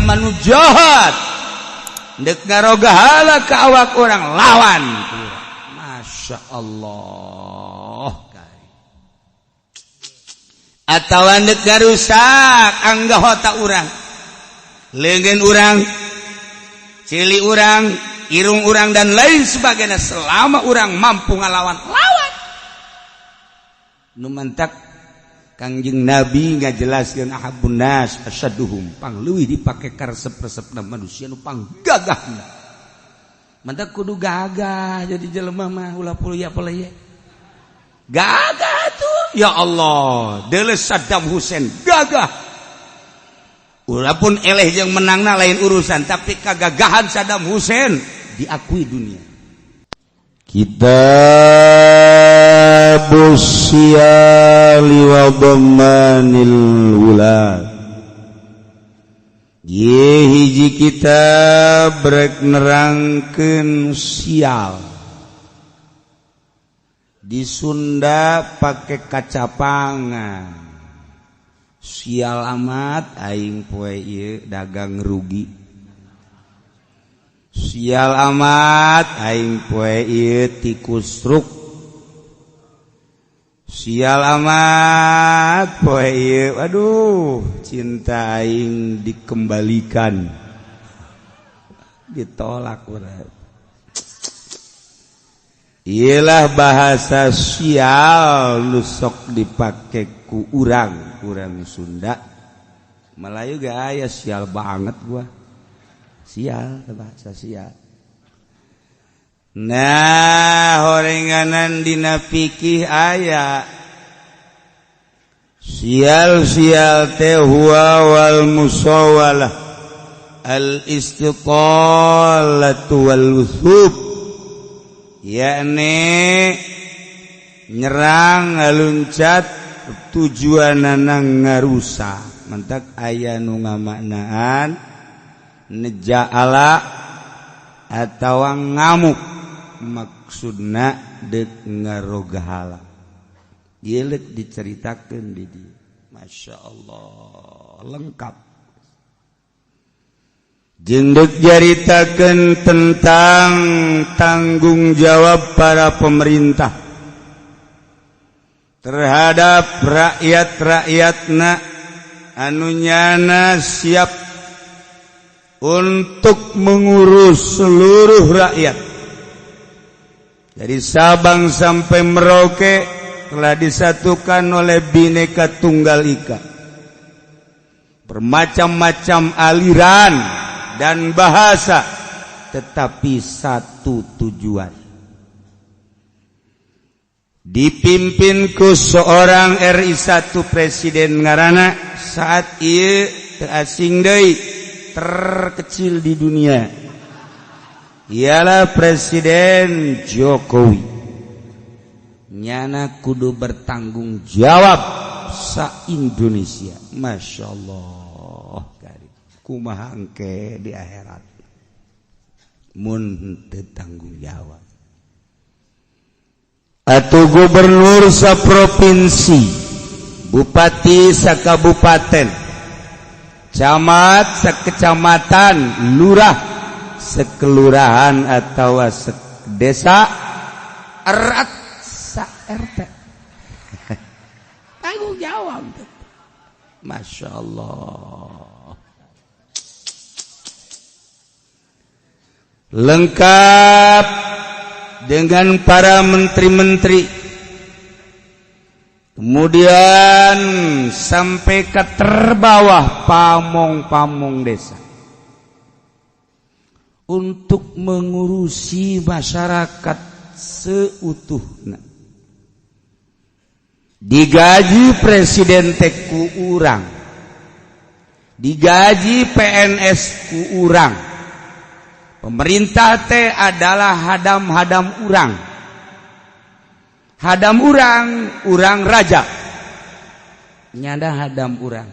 jalma nu jahat dek ngarogahala ka awak urang, lawan. Masya Allah. Atau dek ngarusak anggota urang, leungeun urang, ceuli urang, irung urang, dan lain sebagainya, selama urang mampu ngalawan, lawan. Nu mantak Kangjeng Nabi ngajelaskeun ahabbun nas asyadduhum, pangleuwih dipake karesep-resepna manusia nu panggagahna. Mantak kudu gagah jadi jelema mah, ulah ya ya gagah tuh. Ya Allah, deles Saddam Hussein gagah. Ulah pun eleh yang menangna lain urusan, tapi kagagahan Saddam Hussein diakui dunia. Kitabus Siyali wa Dhamanil Wulad. Ye hiji kitab rek nerangkeun sial. Di Sunda pake kacapangan, "Sial amat aing poe ieu, dagang rugi." "Sial amat aing poe ieu, tikus ruk." "Sial amat poe ieu, aduh, cinta aing dikembalikan, ditolak urang." Iyalah bahasa sial nu sok dipake ku urang urang Sunda. Melayu gak aya sial banget gua, sial, bahasa sial. Nah, horenganan dina fikih aya sial. Sial teh huwa wal musawalah al istitalatu wal wuthub, yakni nyerang, ngaluncat, tujuanana ngarusak. Mantak aya nu ngamaknaan nejaala atawa ngamuk, maksudna dek ngarogahala. Ieu diceritakeun di dieu, Masya Allah, lengkap. Jeung dek nyaritakeun tentang tanggung jawab para pemerintah terhadap rakyat-rakyatna anu nyana siap untuk mengurus seluruh rakyat dari Sabang sampai Merauke, telah disatukan oleh Bhinneka Tunggal Ika. Bermacam-macam aliran dan bahasa, tetapi satu tujuan, dipimpin ku seorang RI 1 presiden ngarana saat ieu teu asing deui, terkecil di dunia, ialah Presiden Jokowi. Nyana kudu bertanggung jawab sa Indonesia. Masya Allah, kumaha engke di akhirat mun teu tanggung jawab? Atau gubernur sa provinsi, bupati sa kabupaten, camat sa kecamatan, lurah sekelurahan atau desa, erat sa RT, tanggung jawab. Masya Allah, lengkap dengan para menteri-menteri, kemudian sampai ke terbawah pamong-pamong desa untuk mengurusi masyarakat seutuhnya. Digaji presiden teh ku urang, digaji PNS ku urang. Pemerintah teh adalah hadam-hadam urang, hadam urang, urang raja nyada hadam urang.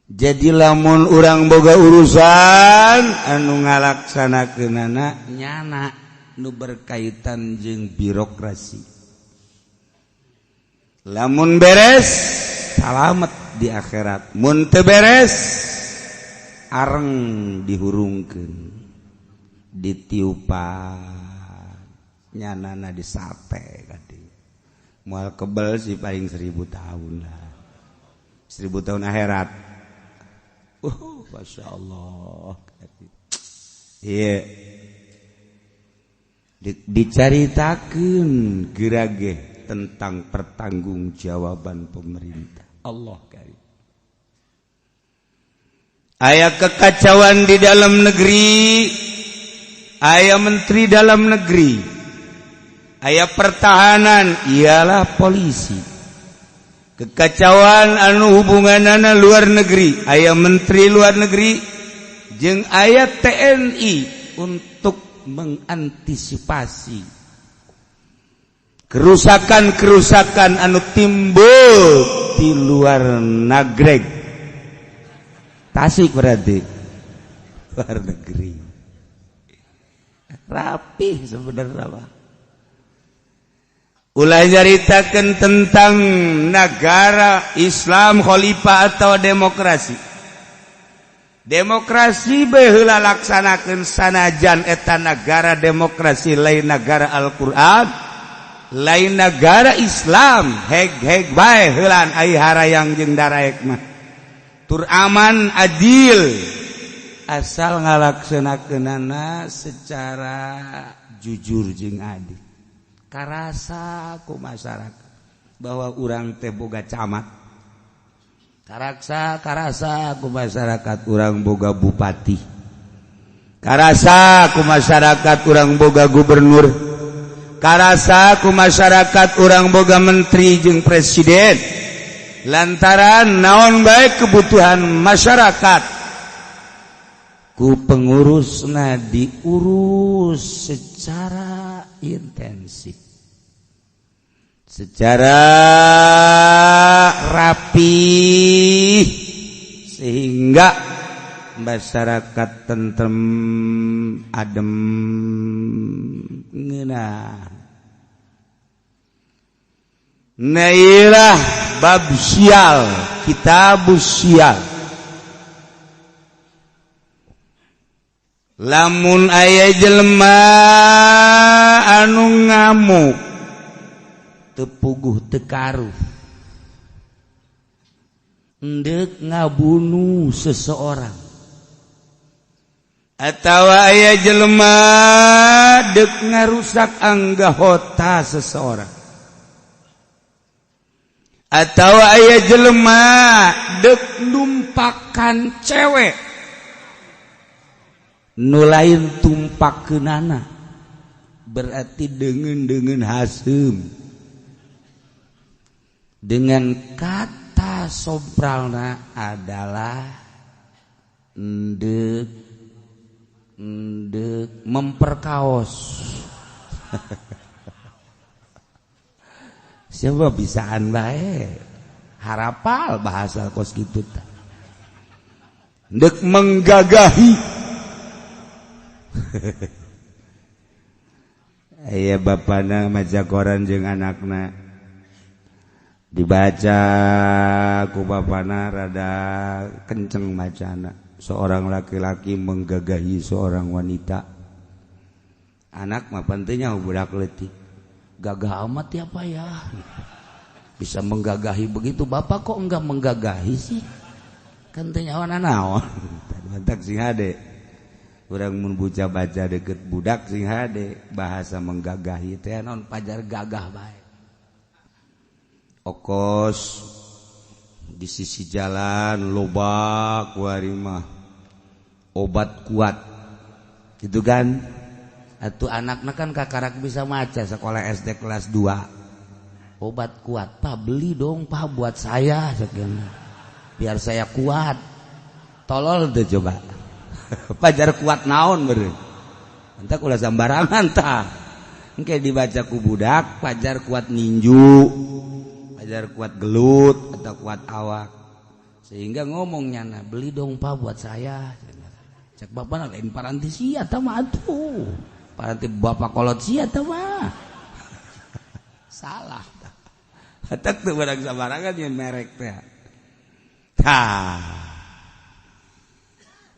Jadi lamun urang boga urusan, anu ngalaksanakeunana nyana nu berkaitan jeung birokrasi. Lamun beres, salamet. di akhirat. Mun teu beres areng dihurungkeun, ditiupan, nyanana disate kadi. Moal kebel sih, paling 1000 tahun lah, 1000 tahun akhirat. Masya Allah, iya, dicaritakan gerage tentang pertanggungjawaban pemerintah. Allah karim. Aya kekacauan di dalam negeri, aya menteri dalam negeri, aya pertahanan, ialah polisi. Kekacauan anu hubunganana luar negeri, aya menteri luar negeri jeung aya TNI untuk mengantisipasi kerusakan-kerusakan anu timbul di luar nagreg Tasik. Berarti luar negeri rapih sebenarnya, Pak. Ulah nyaritakan tentang negara Islam, khalifah atau demokrasi. Demokrasi baheula laksanakeun, sanajan eta negara demokrasi lain negara Al-Qur'an, lain negara Islam, heg-heg bae heulaan ai harayang jeung daraek mah. Tur aman, adil, asal ngalaksanakeunana secara jujur jeung adil. Karasa ku masyarakat bahwa urang teh boga camat, karasa karasa ku masyarakat urang boga bupati, karasa ku masyarakat urang boga gubernur, karasa ku masyarakat urang boga menteri jeung presiden. Lantaran naon baik kebutuhan masyarakat ku pengurusna diurus secara intensif, secara rapi, sehingga masyarakat tentrem, adem, ngeunah. Nailah bab sial, kitab sial. Lamun aya jelema anu ngamuk teu puguh teu karuh, endek ngabunuh seseorang, atau aya jelema dek ngarusak anggota seseorang, atau aya jelema dek numpakan cewek nu lain tumpakeunana, berarti dengan hasem, dengan kata sopralna adalah endek endek memperkaos. Siapa bisaan bae harapal bahasa kos gitu tah. Ndek menggagahi. Aya bapana maca koran jeung anakna, dibaca ku bapana rada kenceng macana, seorang laki-laki menggagahi seorang wanita. Anak mah pentingnya budak leutik, gagah amat ya, Pak, ya, bisa menggagahi begitu. Bapak kok enggak menggagahi sih? Kan teu nyawa naon. Mantak sing hade urang mun buca baca deket budak, sing hade bahasa menggagahi teh naon, pajar gagah bae. Okos di sisi jalan loba kuari mah obat kuat gitu kan. Atuh anakna kan kakarak bisa maca, sekolah SD kelas 2. Obat kuat, Pak, beli dong, Pak, buat saya sekian, biar saya kuat. Tolol tuh coba. Pajar kuat naon beureum. Entak ulah sambarangan tah. Engke dibaca ku budak pajar kuat ninju, pajar kuat gelut atau kuat awak. Sehingga ngomongnya, nah, beli dong, Pak, buat saya. Cek bapak, lain paranti sia tah mah atuh. Paranti bapak kolot sia tah mah. Salah. Hatak tuh barang sambarangan yang merek teh. Tah,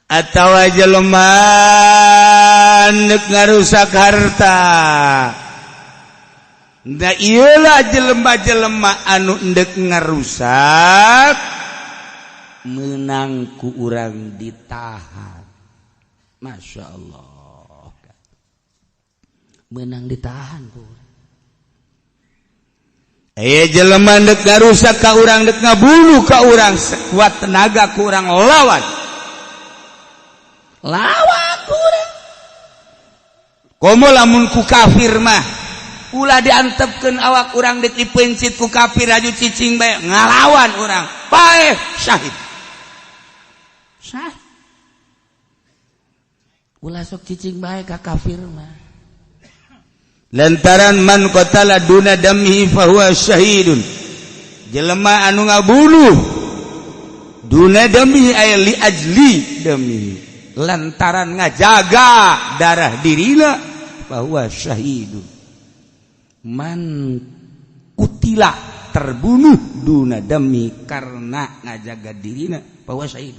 atawa jelema nek ngarusak harta. Nah, iyalah jelema-jelema anu ndek ngarusak menang ku urang ditahan. Masya Allah, menang ditahan ku urang. Eh, jelema ndek ngarusak ka urang, ndek ngabunuh ka urang, sekuat tenaga ku urang lawan, lawan ku urang. Komo lamun ku kafir mah, ulah diantepkeun awak urang. Dek dipencit ku kafir, aju cicing bae, ngalawan urang bae, syahid, syahid. Ulah sok cicing bae ka kafir mah, lantaran man qatala duna damihi fahuwa syahidun. Jelema anu ngabunuh duna damihi, ay li ajli damihi, lantaran ngajaga darah dirina, fahuwa syahidun. Man kutila, terbunuh, duna dami, karena ngajaga dirina, bahwa syahid.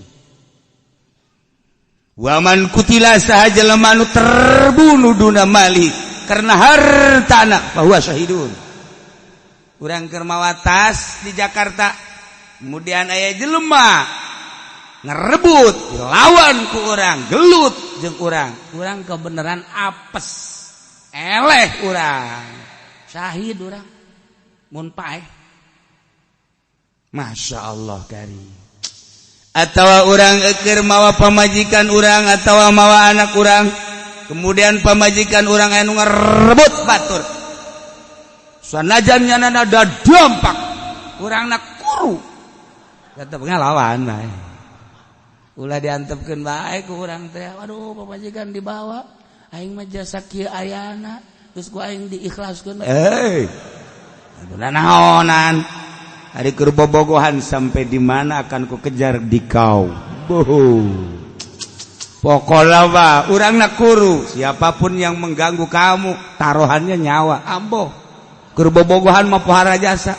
Waman kutila, saha jelema anu terbunuh, duna mali, karena hartana, bahwa syahidun. Urang keur mawa tas di Jakarta, kemudian aya jelema ngerebut, lawan ku urang, gelut jeung urang, urang kebenaran apes, eleh urang, syahid urang mun paeh. Masya Allah kari. Atau urang keur mawa pamajikan urang atau mawa anak urang, kemudian pamajikan urang anu ngerebut batur, sanajan nyana ada dampak, urang nak kuru, tetep ngelawan bae. Ulah diantepkeun bae ku urang teh, "Waduh, pamajikan dibawa, aing mah jasa kieu ayana, terus ku aing diikhlaskeun." Eh, naonan ari keur bobogohan, sampai di mana akan ku kejar di kau. Boho, pokoknya mah urang nak kuru, siapapun yang mengganggu kamu, taruhannya nyawa. Amboh, keur bobogohan mah pohara jasa.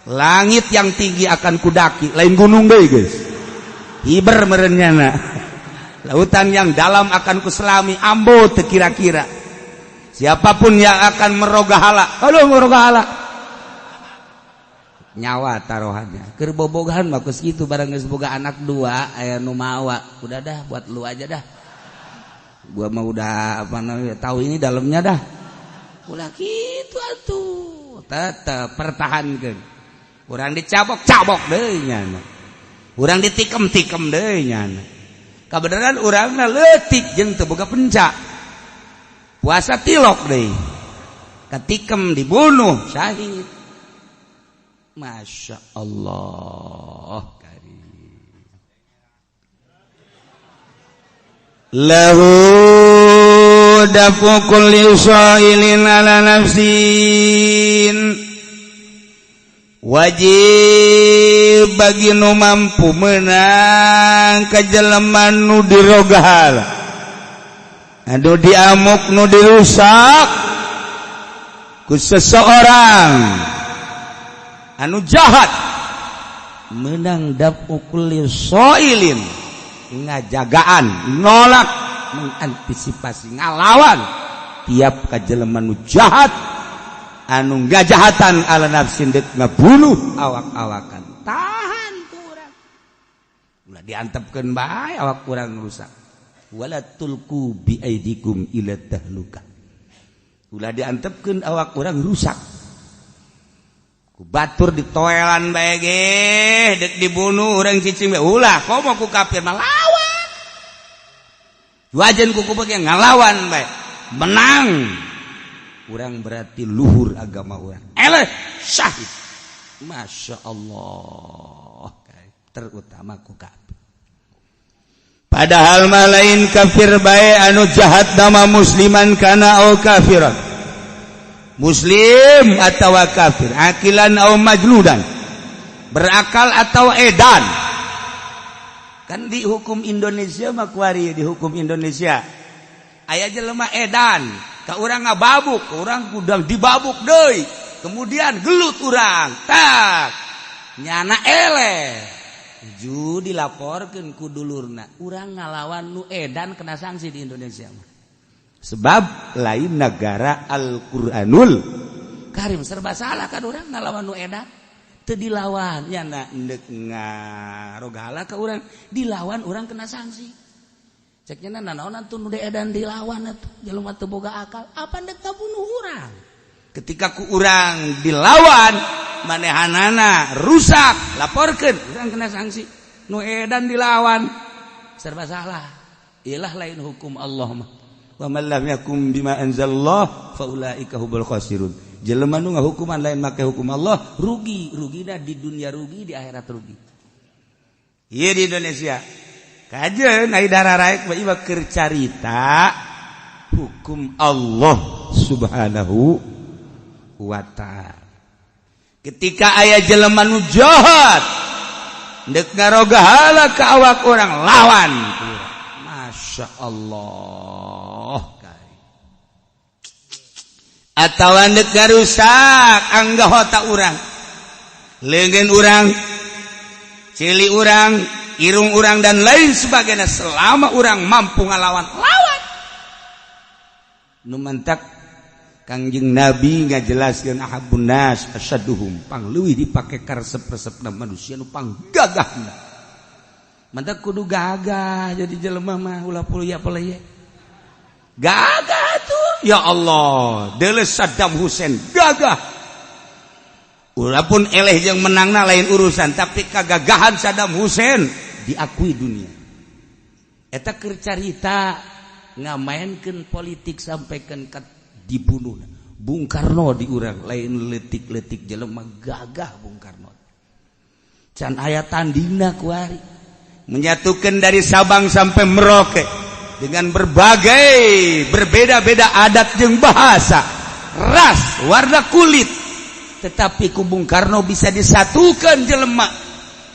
Langit yang tinggi akan kudaki, lain gunung deh, guys, hiber merenya. Lautan yang dalam akan kuselami, ambo teu kira-kira. Siapapun yang akan merogahala, aduh, merogahala, nyawa taruhannya. Keur bobogohan mah geus kitu. Barang geus boga anak dua, aya nu mawa, "Udah dah, buat lu aja dah, gua mah udah apa namanya, tahu ini dalamnya dah." Ulah kitu atuh, tetep pertahankeun. Urang dicabok, cabok deui nyana. Urang ditikem, tikem deui nyana. Kabeneran urangna leutik jeung teu boga penca, puasa tilok deui, katikem, dibunuh, syahid. Masya Allah karim. Lahu dafu kulli sa'ilin ala nafsin. Wajib bagi nu mampu menang ka jelema nu dirogahala, anu diamuk, nu dirusak ku seseorang anu jahat, menang dafu kulli sa'ilin, ngajagaan, nolak, mengantisipasi, ngalawan tiap ka jelema nu jahat, anu ngajahatan ala nafsin, dek ngabunuh awak-awakan. Tahan ku urang, ulah diantepkeun bae awak urang rusak. Wala tulqu bi aidikum ila tahluka. Ulah diantepkeun awak urang rusak ku batur, ditoelan bae ge, dek dibunuh urang cicing bae, ulah. Komo ku kafir mah lawan, wajan ku kubu ngalawan bae, menang urang, berarti luhur agama urang, eleh, syahid. Masya Allah, terutama ku kafir. Padahal mah lain kafir bae anu jahat nama, musliman kana au kafiran, muslim atau kafir, aqilan au majnunan, berakal atau edan. Kan di hukum Indonesia mah kuari, di hukum Indonesia aya jelema edan ka urang, ngababuk urang, kudang dibabuk deui, kemudian gelut urang, tak nyana eleh. Ju dilaporkan ku dulurna, urang ngalawan nu edan kena sanksi di Indonesia mah. Sebab lain negara Al-Qur'anul Karim, serba salah kan urang ngalawan nu edan. Teu dilawan nya ndek ngarogala ke urang, dilawan urang kena sanksi. Ceknya nanaon atuh nu edan dilawan atuh, jelema teu boga akal, apa ndek ngabunuh urang? Ketika ku urang dilawan, manehanana rusak, laporkan, urang kena sanksi. Nu edan dilawan, serba salah. Iyalah, lain hukum Allah mah. Wa man lam yahkum bima anzalallah faulaika humul khasirun. Jelema nu ngahukuman lain make hukum Allah rugi, rugina di dunia rugi, di akhirat rugi. Ieu di Indonesia. Kajeun ai dararaek mah ieu keur carita hukum Allah Subhanahu wa Ta'ala. Ketika aya jelema nu jahat ndek ngarogahala ka awak urang, lawan. Masya Allah. Atau ndek ngarusak anggota urang, leungeun urang, ceuli urang, irung urang, dan lain sebagainya, selama urang mampu ngalawan, lawan. Nu mantak Kangjeng Nabi ngajelaskeun ahabbun nas asyadduhum, pangleuwih dipake karesep-resepna manusia nu panggagahna. Mantak kudu gagah jadi jelema mah, ulah ya peleye. Gagah tuh, ya Allah, deles Saddam Hussein gagah. Walaupun eleh yang menangna lain urusan, tapi kagagahan Saddam Hussein diakui dunia. Eta keur carita ngamainkeun politik sampaikan ke dibunuh. Bung Karno di urang lain letik-letik jelema, gagah Bung Karno. Can aya tandingna kuari. Menyatukan dari Sabang sampai Merauke dengan berbagai berbeda-beda adat jeung bahasa, ras, warna kulit, tetapi ku Bung Karno bisa disatukan jelema.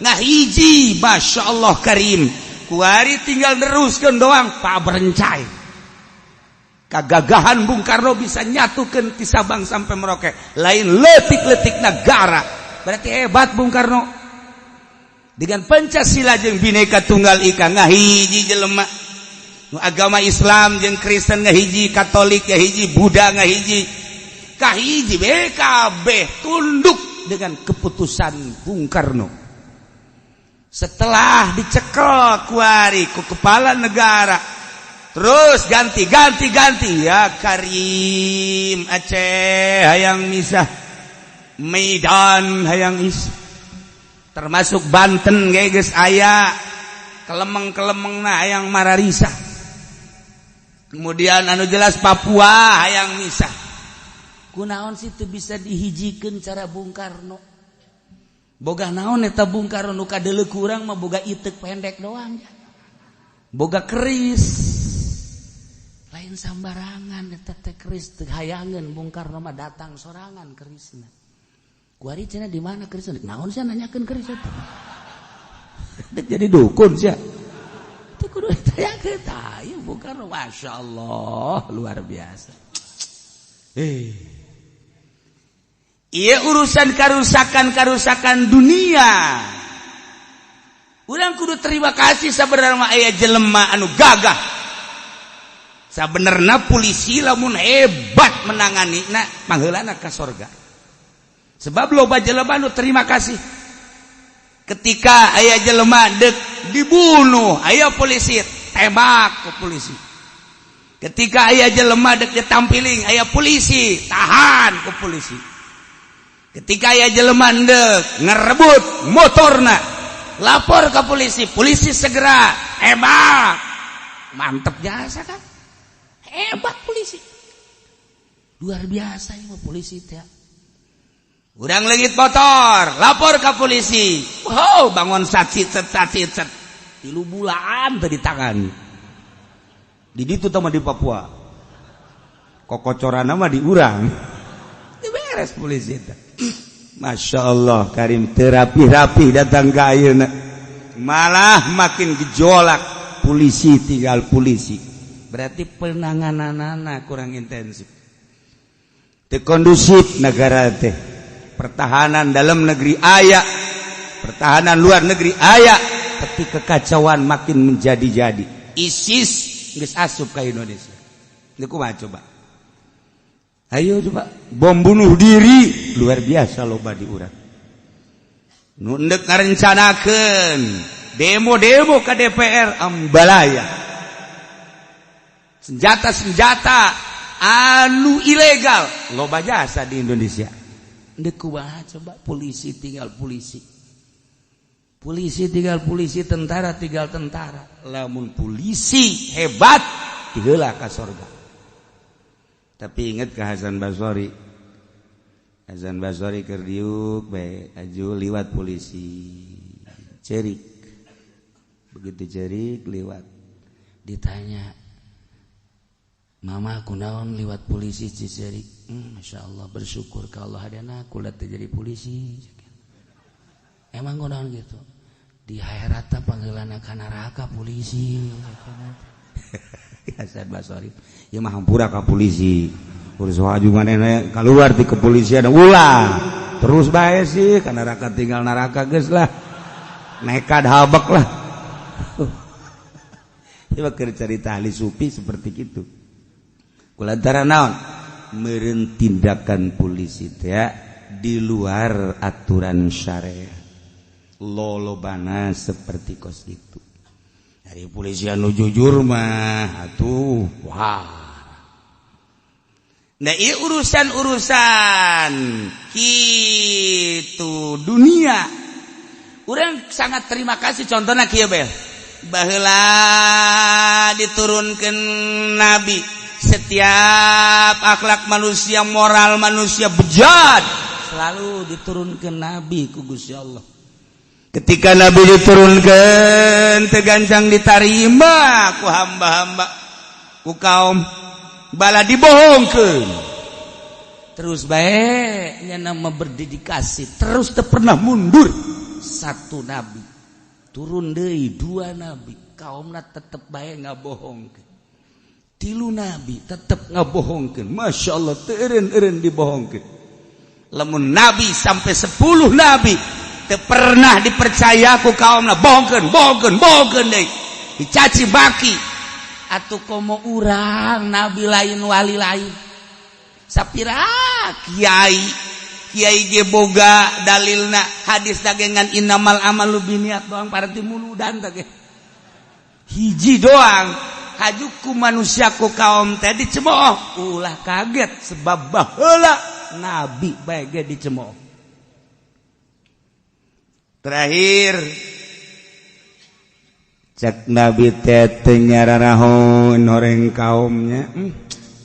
Nah, hiji, Masya Allah Karim, kuari tinggal neruskan doang Pak Berencai. Kagagahan Bung Karno bisa nyatukan ti Sabang sampai Merauke, lain letik-letik negara. Berarti hebat Bung Karno dengan Pancasila jeung Bhinneka Tunggal Ika, ngahiji jelema. Nu agama Islam jeung Kristen ngahiji, Katolik ngahiji, Buddha ngahiji, kahiji, BKB tunduk dengan keputusan Bung Karno. Setelah dicekel kuari ku kepala negara, terus ganti, ganti, ganti, ya Karim, Aceh hayang misah, Medan hayang is, termasuk Banten geus aya kelemeng-kelemeng, nah hayang mararisa. Kemudian anu jelas Papua hayang misah. Kunaon sih teu bisa dihijikeun cara Bung Karno? Boga naon eta Bung Karno? Nu kadeuleu kurang mah boga itek pendek doang, boga keris lain sambarangan. Eta teh keris teu hayangeun Bung Karno mah, datang sorangan kerisna. Kuari cenah di mana kerisna? Naon sia nanyakeun keris eta? Jadi dukun sia? Teu kudu ditanyakeun. Tah, ieu Bung Karno, Masya Allah, luar biasa. Iya, urusan karusakan-karusakan dunia. Urang kudu terima kasih sebenarnya aya jelema anu gagah. Sabenerna polisi lamun hebat menangani na pangheulana ka sorga. Sebab loba jelema anu terima kasih. Ketika aya jelema dek dibunuh, aya polisi, tembak ke polisi. Ketika aya jelema dek ditampiling, aya polisi, tahan ke polisi. Ketika aya jelema dek ngerebut motorna, lapor ke polisi, polisi segera tembak. Mantep jasa kan? Hebat polisi, luar biasa ini polisi teh. Urang leungit motor, lapor ke polisi. Wow, bangun sacit set sacit set 3 bulan tadi tangan di ditu mah di Papua, kokocoran mah di urang beres polisi teh. Masya Allah Karim, terapi-rapi datang ke ayeuna malah makin gejolak, polisi tinggal polisi. Berarti penanganan anak kurang intensif, teu kondusif negara teh. Pertahanan dalam negeri aya, Pertahanan luar negeri aya, tapi kekacauan makin menjadi-jadi. ISIS geus asup ka Indonesia. Ini kumaha coba? Ayo coba, bom bunuh diri luar biasa loba di urang. Nu endek ngarencanakeun demo-demo ke DPR ambalaya. Senjata-senjata anu ilegal loba jasa di Indonesia. Endek kumaha coba? Polisi tinggal polisi. Polisi tinggal polisi, tentara tinggal tentara. Lamun polisi hebat, tiheula ka sorga. Tapi inget ke Hasan Basori. Hasan Basori keur diuk bae, aju liwat polisi. Cerik. Begitu cerik liwat. Ditanya, "Mama, kunaon liwat polisi cicerik?" "Masya Allah, bersyukur ka Allah hadana kula teh jadi polisi." "Emang kunaon gitu?" "Di akhirat panggilan ka neraka polisi." Hasan Basori ya mah hampura ka polisi. Urus waju manehna keluar di kepolisian, ulah terus bae sih ka neraka, tinggal neraka geus lah, nekat habek lah. Coba keur cerita ahli sufi seperti itu. Kulantaran naon? Meureun tindakan polisi teh di luar aturan syariat. Lolobana seperti kos gitu. Dari polisi anu jujur mah atuh wah. Nah, iya urusan-urusan gitu dunia. Urang sangat terima kasih, contohnya kieu bel. Baheula diturunkan nabi, setiap akhlak manusia, moral manusia bejat, selalu diturunkan nabi ku Gusti Allah. Ketika nabi diturunkan, teu gancang ditarima ku hamba-hamba, ku kaum, bala dibohongkeun. Terus baiknya nama berdedikasi, terus teu pernah mundur. Satu nabi turun deui, dua nabi, kaumna tetep bae ngabohongkeun. Tilu nabi tetep ngabohongkeun. Masya Allah, teu eureun-eureun dibohongkeun. Lamun nabi sampai 10 nabi teu pernah dipercaya ku kaumna, bohongkeun, bohongkeun, bohongkeun deui, dicaci maki. Atuh komo urang, nabi lain, wali lain, sapira kiai kiai ge boga dalilna hadis dagengan innamal amalu biniat doang, parti muludan teh hiji doang. Haju ku manusia, ku kaum teh dicemooh, ulah kaget, sebab baheula nabi bae ge dicemooh. Terakhir cek nabi teh teu nyararahon horeng kaumnya.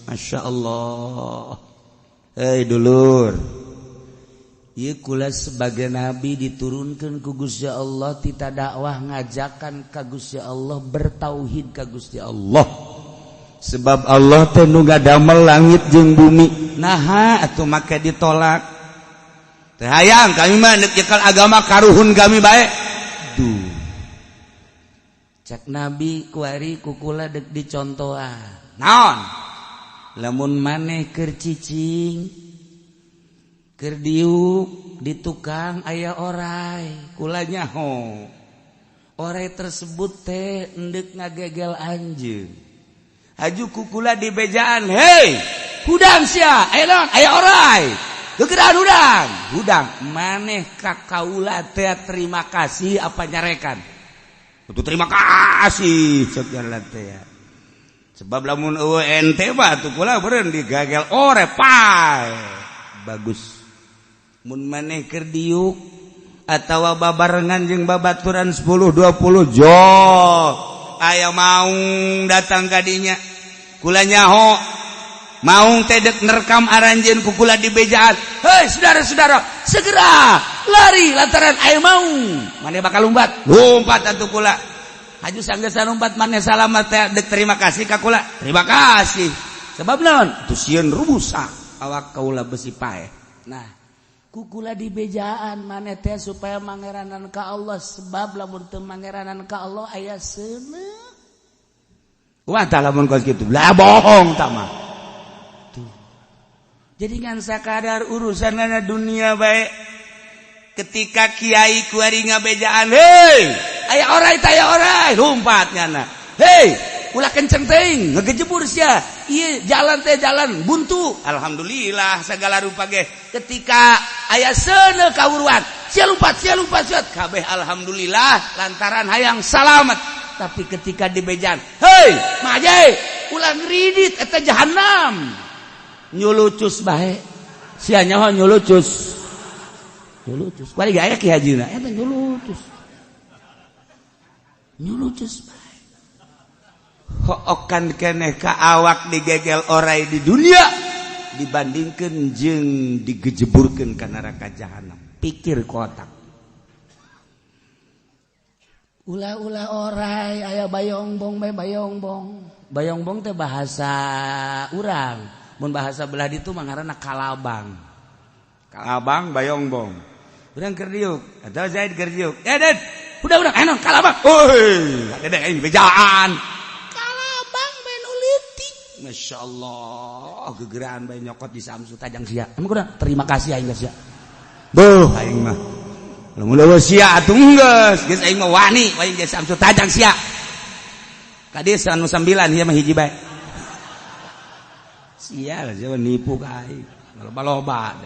Masya Allah. Hei dulur, ieu kula sebagai nabi diturunkan ku Gusti Allah, tita dakwah ngajakan ka Gusti Allah, bertauhid ka Gusti Allah, sebab Allah teh nu ngadamel langit jeung bumi. Naha atuh make ditolak teh? Hayang kami mah neuk nyekel agama karuhun kami bae. Duh, cek nabi, kuari kukula dek dicontohan naon? Lamun maneh keur cicing, keur diuk di tukang, aya orai, kula nyaho orai tersebut teh endek ngagegel anjeun. Haju kukula di bejaan, "Hei, hudang sia, aya naon?" "Aya orai." "Gegeran hudang hudang." Maneh ka kaula teh terima kasih apa nyarekan? "Itu terima kasih," cek jalan teh ya. Sebab lamun eueuh ente mah atuh kula beureun digagel ore pae. Bagus. Mun maneh keur diuk atawa babarengan jeung babaturan 10 20 jo, aya maung datang ka dinya, kula nyaho maung teh dek nerkam aranjeun, ku kula di bejaan, "Hei saudara-saudara, segera lari lantaran aya maung." Maneh bakal lumpat, lompat atuh kula. Haju sanggesan lumpat, maneh salamat teh dek terima kasih ka kula? Terima kasih. Sebab naon? Tuh sieun rusak awak kaula besi paeh. Nah, kukula di bejaan maneh teh supaya mangeranan ka Allah, sebab lamun teu mangeranan ka Allah aya seuneu. Wah, tah lamun kos kitu lah bohong tah mah. Tuh. Jadi ngan sakadar urusan dunia bae. Ketika kiai kuari ngabejaan, "Hei, aya orai teh, aya orai," lumpat nyana. "Hei, ulah kenceng teuing, ngegejebur sia. Ieu jalan teh jalan buntu." Alhamdulillah segala rupa ge ketika aya seuneu kawuruan, sia lumpat, sia lumpat, sia kabeh alhamdulillah lantaran hayang salamet. Tapi ketika dibejaan, "Hei, maje, ulah ngeridit, eta jahanam," nyulucus bae. Sia nyaho nyulucus? Nyulucus. Kuari gaya Ki Hajina eta nyulucus. Nyulucus bae. Hookan keneh ka awak digegel orai di dunia dibandingkan jeung digejeburkeun ka neraka jahanam. Pikir kotak. Ulah-ulah orai aya bayongbong bae, bayongbong. Bayongbong teh bahasa urang. Mun bahasa belah ditu mah ngaranna kalabang. Kalabang, bayongbong. Urang keur diuk atau Zaid keur diuk. "Eh, Ded, udah enak kalabang." Oi, ada aing bejaan. Kalabang main ulitik. Masya Allah, gegeraan bae nyokot di Samsu tajang sia. Emang kurang terima kasih aing sia. Duh, aing mah. Lamun leuweuh sia atuh geus, geus aing mah wani, aing geus Samsu tajang sia. Ka desa anu 9 ieu mah hiji bae. Sia sia nipu ka aing. Loba-loba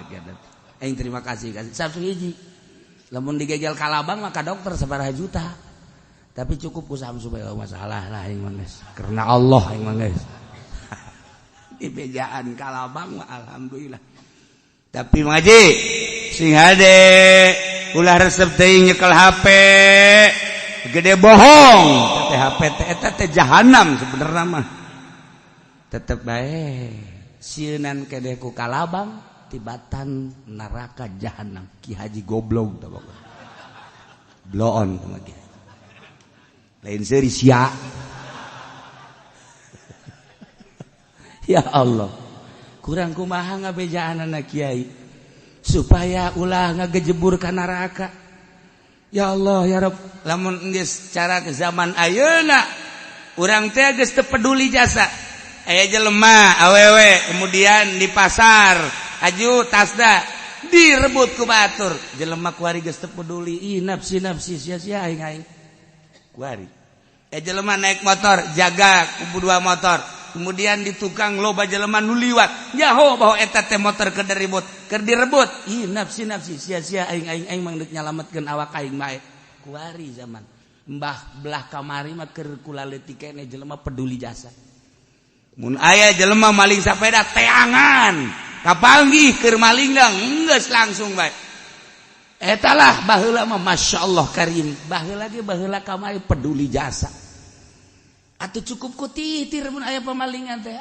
aing terima kasih kasih Samsu hiji. Lamun digegel kalabang maka dokter sabaraha juta. Tapi cukup ku Samsu bae, masalah lah aing mah geus. Karena Allah aing mah geus. Di bejaan kalabang mah alhamdulillah. Tapi ngaji sing hade, ulah resep teuing nyekel HP. Gede bohong. Teh HP teh eta teh jahanam sebenarnya mah. Tetep bae sieunan kedeh ku kalabang tibatan neraka jahanam. Ki Haji goblok tah pokokna. Bloon sama Ki. Lain seuri sia. Ya Allah. Kurang kumaha ngabejaan anak kiai supaya ulah ngagejebur ka neraka. Ya Allah ya Rabb, lamun geus cara ke zaman ayeuna urang teh geus teu peduli jasa. Aya jelema awewe kemudian di pasar aju tasda direbut ku batur. Jelema kuari geus teu peduli, ih nafsi nafsi sia-sia aing aing. Kuari. Aya jelema naik motor jaga kubu dua motor. Kemudian di tukang loba jelema nu liwat nyaho bahwa eta teh motor keur direbut, keur direbut. Ih nafsi nafsi sia-sia aing aing aing mah deuk nyalametkeun awak aing bae. Kuari zaman mbah belah kamari mah keur kula leutik keneh jelema peduli jasa. Mun aya jelema maling sepeda teangan kapanggih keur maling geus langsung bae. Eta lah baheula mah masyaallah karim. Baheula ge baheula kamari peduli jasa. Atuh cukup ku titir mun aya pemalingan teh.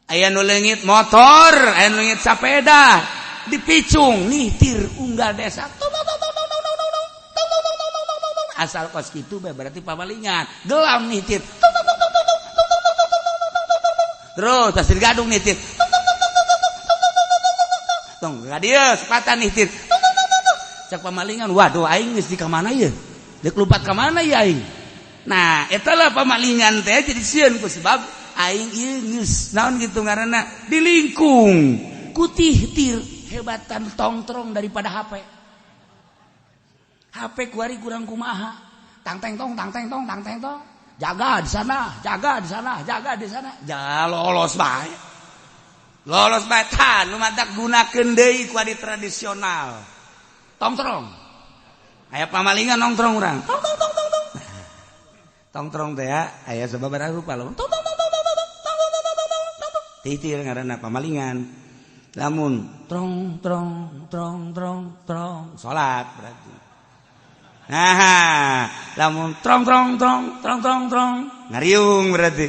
Aya nu leungit motor, aya nu leungit sapeda, dipicung nitir unggal desa. Tong tong tong tong tong tong tong tong tong tong tong tong tong. Asal kos kitu bae berarti pamalingan. Gelam nitir. Tong tong tong tong tong tong tong tong tong tong tong tong tong tong. Terus pasir gadung nitir. Tong tong tong tong tong tong tong tong tong tong tong tong. Tong ka dieu sepatan nitir. Tong tong tong tong tong. Cak pamalingan, waduh aing geus di ka mana ieu? Deuk lumpat ka mana ieu aing? Nah, etalah pamalingan teh jadi sieun ku sebab aing ieu geus naon gitu ngaranna dilingkung ku tihtir hebatan tongtrong daripada HP. HP kuari kurang kumaha. Tang teng tong tang teng tong tang teng tong. Jaga di sana, jaga di sana, jaga di sana. Ja lolos bae. Lolos bae tah nu matak gunakeun deui ku adi tradisional. Tongtrong. Aya pamalingan nongtrong urang. Tong tong tong tong tong. Tongtrong teh ya, aya sababaraha rupa lo. Tong tong tong tong tong tong tong tong tong tong tong tong. Titir ngaranna pamalingan. Lamun trong trong trong trong trong salat berarti. Nah, lamun trong trong trong trong trong trong ngariung berarti.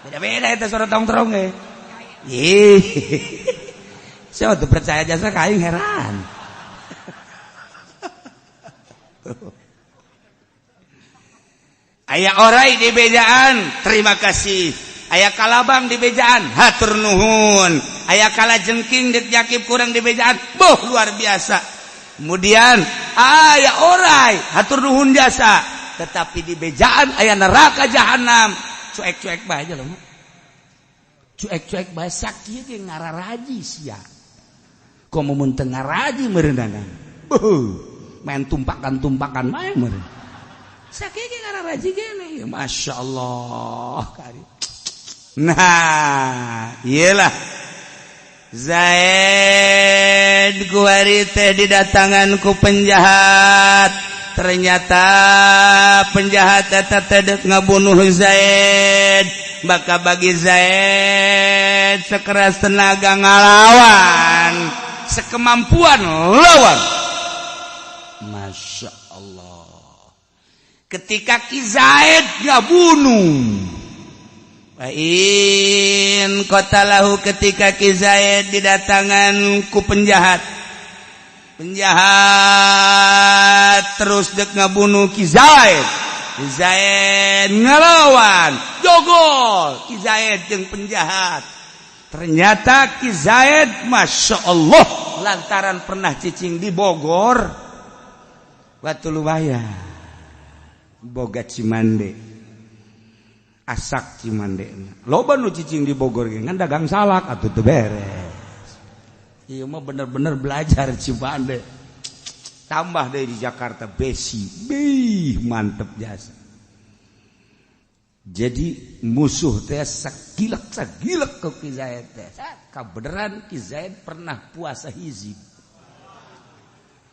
Beda-beda itu suara tong trong ge. Ih. Saya tuh percaya jasa ka aing heran. Aya orai di bejaan, terima kasih. Aya kalabang di bejaan, hatur nuhun. Aya kala jengking dek jakib kurang di bejaan, boh luar biasa. Kemudian aya orai, hatur nuhun jasa. Tetapi di bejaan aya neraka jahanam. Cuek-cuek bae aja loh. Cuek-cuek bae sakieu ge ngararaji sia. Komo mun teu ngaraji meureunana. Main tumpakan-tumpakan bae meureun. Sakieu ngaraji gene, Masya Allah. Nah, iyalah Zaid kuari teh didatangan ku penjahat. Ternyata penjahat eta teh dek ngabunuh Zaid. Maka bagi Zaid sekeras tenaga ngalawan, sekemampuan lawan. Masya Allah, ketika Ki Zaid ngabunuh, in qatalahu, ketika Ki Zaid didatangan ku penjahat, penjahat terus dek ngabunuh Ki Zaid, Ki Zaid ngelawan, jogol Ki Zaid jeung penjahat. Ternyata Ki Zaid, Masya Allah, lantaran pernah cicing di Bogor, batu lumayan boga Cimande, asak Cimande. Loba nu cicing di Bogor ge ngan dagang salak atuh teu beres. Ieu mah bener-bener belajar Cimande, tambah deh di Jakarta besi bih mantep jasa. Jadi musuh teh sakilek sakilek ke Ki Zaid teh. Kabeneran Ki Zaid pernah puasa hizib.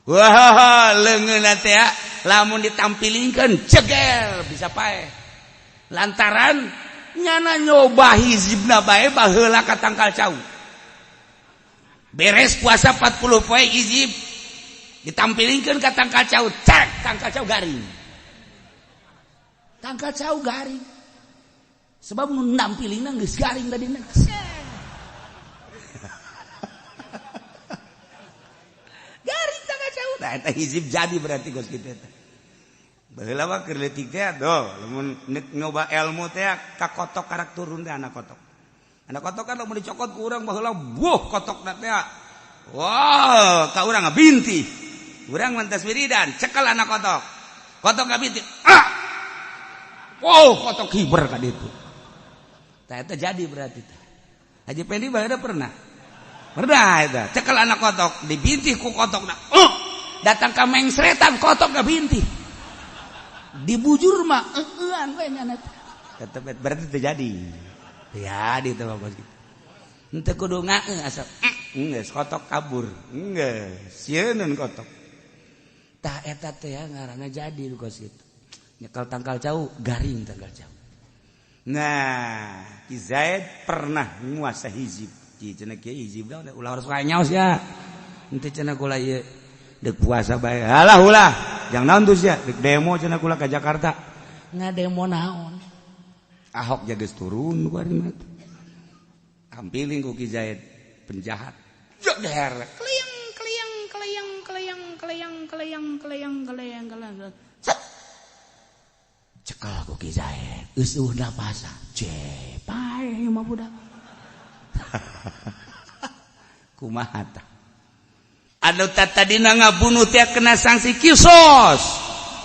Wah, leungeun teh lamun ditampilingkeun ceger bisa paeh, lantaran nyana nyoba hizibna bae baheula ka tangkal cau. Beres puasa 40 poe hizib, ditampilingkeun ka tangkal cau, cek tangkal cau garing. Tangkal cau garing sebab nu nampilingna geus garing tadina. Garing tangkal cau. Nah, eta hizib jadi berarti geus kitu eta. Baheula mah keur leutik teh do, lamun nyoba ilmu teh ka kotok karak turun teh anak kotok. Anak kotok kan lamun dicokot ku urang baheula, buh, kotokna teh. Wah, ka urang ngabintih. Urang mentas wiridan, cekel anak kotok. Kotok ngabintih. Ah! Wow, kotok hiber ka ditu. Tah, eta jadi berarti teh. Haji Pendi baheula pernah. Pernah eta, cekel anak kotok, dibintih ku kotokna. Oh, datang ka mengsretan kotok ngabintih. Dibujur mah eueuan we nya. Tetep berarti terjadi. Ya, di teh bagus gitu. Henteu kudu ngaeung asa geus kotok kabur. Geus, sieun kotok. Tah, eta teh ya ngaranna jadi kos kitu. Nyekel tangkal cau, garing tangkal cau. Nah, Ki Zaid pernah nguasa hizib. Ki cenah kieu hizib ulah harus nyaos ya. Henteu cenah kula ieu dek puasa bae. Alah ulah, jangan naon tuh sia, dek demo cenah kula ke Jakarta. Ngademo naon? Ahok jaga turun ku ari mah. Tampiling ku Ki Zaid penjahat. Jeger. Kliang kliang kliang kliang kliang kliang kliang kliang kliang. Set. Cekel ku Ki Zaid. Geus eueuh napasa. Ce, pae mah budak. Kumaha tah? Anu tadina ngabunuh teh kena sanksi kisos.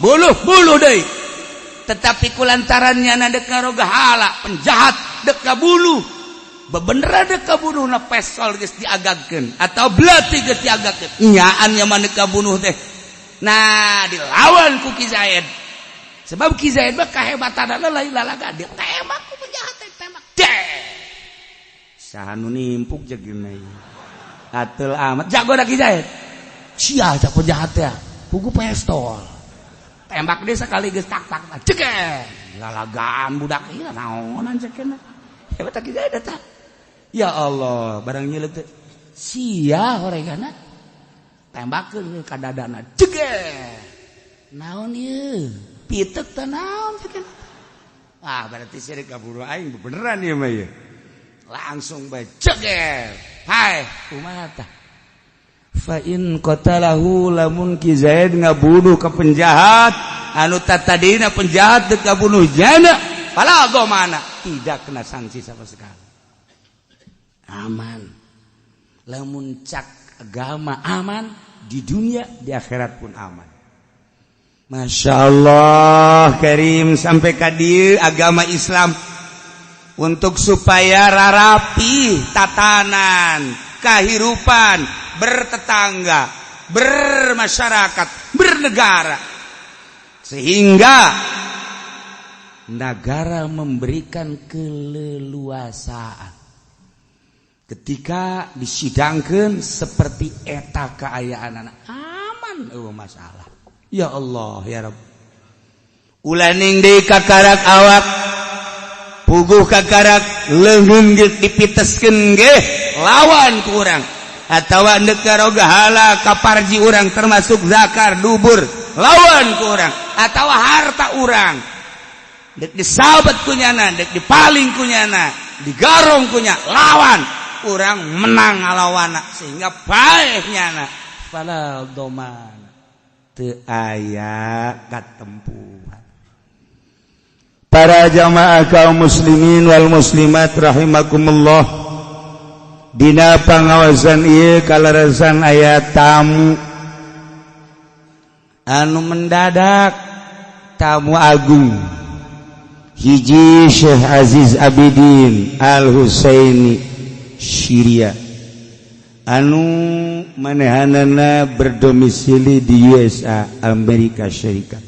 Buluh-buluh deui. Tetapi kulantaran nyana dek ngaroga hala penjahat dek ngabunuh, bebeneran dek ngabunuh na, pesol geus diagagkeun atau belati geus diagagkeun, nyaan nya mah dek ngabunuh teh. Nah, dilawan ku Ki Zaid, sebab Ki Zaid mah kahebatanana lain lalaga. Ditembak ku penjahat teh, tembak deh. Saha nu nimpuk jegeuna ieu? Ateul amat. Jago da Ki Zaid. Sia cak penjahat teh pugu pistol. Tembak dia sekali geus tak tak tak ceker, lalagaan budak ieu naonan cekeuna. Hebat Ki Zaid eta. Ya Allah, barang nyeuleuk teh. Sia horegana, tembakeun ka dadana, ceker. Naon ieu? Pitek teh naon cekeuna? Ah, berarti sirik kaburu aing beneran ieu mah ieu. Langsung bae ceker. Hai, kumaha tah? Fa in qatalahu, lamun Ki Zaid ngabunuh ke penjahat anu tadina penjahat dek ngabunuh jana, fala mana tidak kena sanksi sama sekali. Aman lamun cak agama, aman di dunia, di akhirat pun aman. Masya Allah Karim, sampai ka dieu agama Islam untuk supaya rarapi tatanan. Kehidupan bertetangga, bermasyarakat, bernegara, sehingga negara memberikan keleluasaan ketika disidangkan seperti eta keayaan anak aman, oh masalah. Ya Allah, ya Rabb, ulaning deui kakarak awak puguh, kakarak leungeun geus dipiteskeun ge lawan ku urang, atawa ndek garogahala ka parji urang termasuk zakar dubur lawan ku urang, atawa harta urang dek disabet kunyana, dek dipaling kunyana, digarong kunya, lawan urang, menang ngalawana sehingga paeh nyana. Fala doman, teu aya katempuhan. Para jamaah kaum muslimin wal muslimat rahimakumullah, dina pangawasan ieu kaleresan aya tamu anu mendadak, tamu agung hiji Syekh Aziz Abidin Al Husaini Syria anu manehanana berdomisili di USA, Amerika Serikat.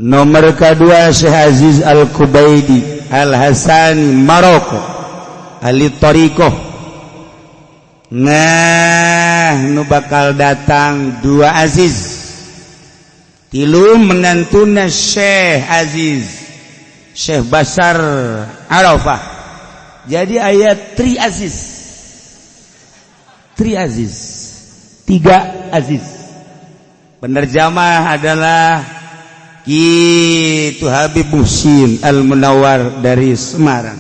Nomor kedua Syekh Aziz Al Kubaidi Al Hasani Maroko, ahli thoriqoh. Nah, nu bakal datang dua Aziz, tilu menantuna Syekh Aziz, Syekh Basar Arafah. Jadi aya tri Aziz, tri Aziz, tiga Aziz. Penerjemah adalah itu Habib Muhsin Al Munawar dari Semarang.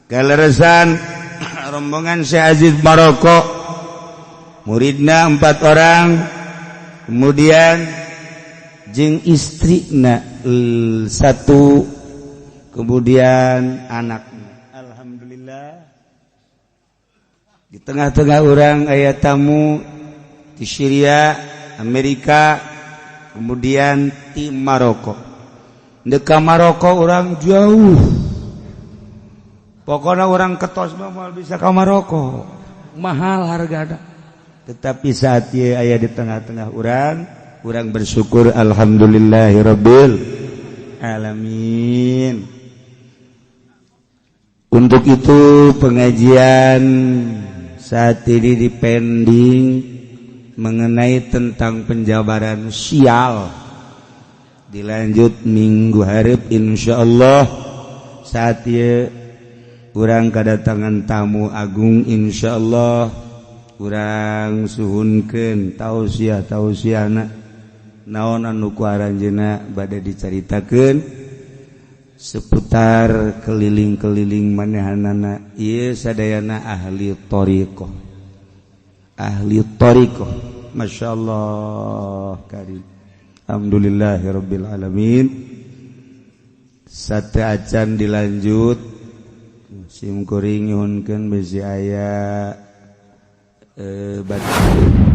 Kaleresan rombongan Syekh Aziz Maroko muridna empat orang, kemudian jeng istrina satu, kemudian anak. Alhamdulillah, di tengah-tengah orang aya tamu di Syria, Amerika, kemudian di Maroko. Deka Maroko orang jauh, pokoknya orang ketos mah bisa ke Maroko, mahal harga ada. Tetapi saat dia aya di tengah-tengah orang, orang bersyukur, alhamdulillahirabbil alamin. Untuk itu pengajian saat ini dipending mengenai tentang penjabaran sial, dilanjut minggu hareup insyaallah. Saat ieu urang kedatangan tamu agung, insyaallah urang suhunkeun tausiah tausiahna naon anu ku aranjeunna bade dicaritakeun seputar keliling-keliling manehanana. Ieu sadayana ahli thoriqoh, ahli thoriqoh. Masya Allah karim, alhamdulillahirabbil alamin. Sate acan dilanjut, sim kuring nyuhunkeun bisi aya batu.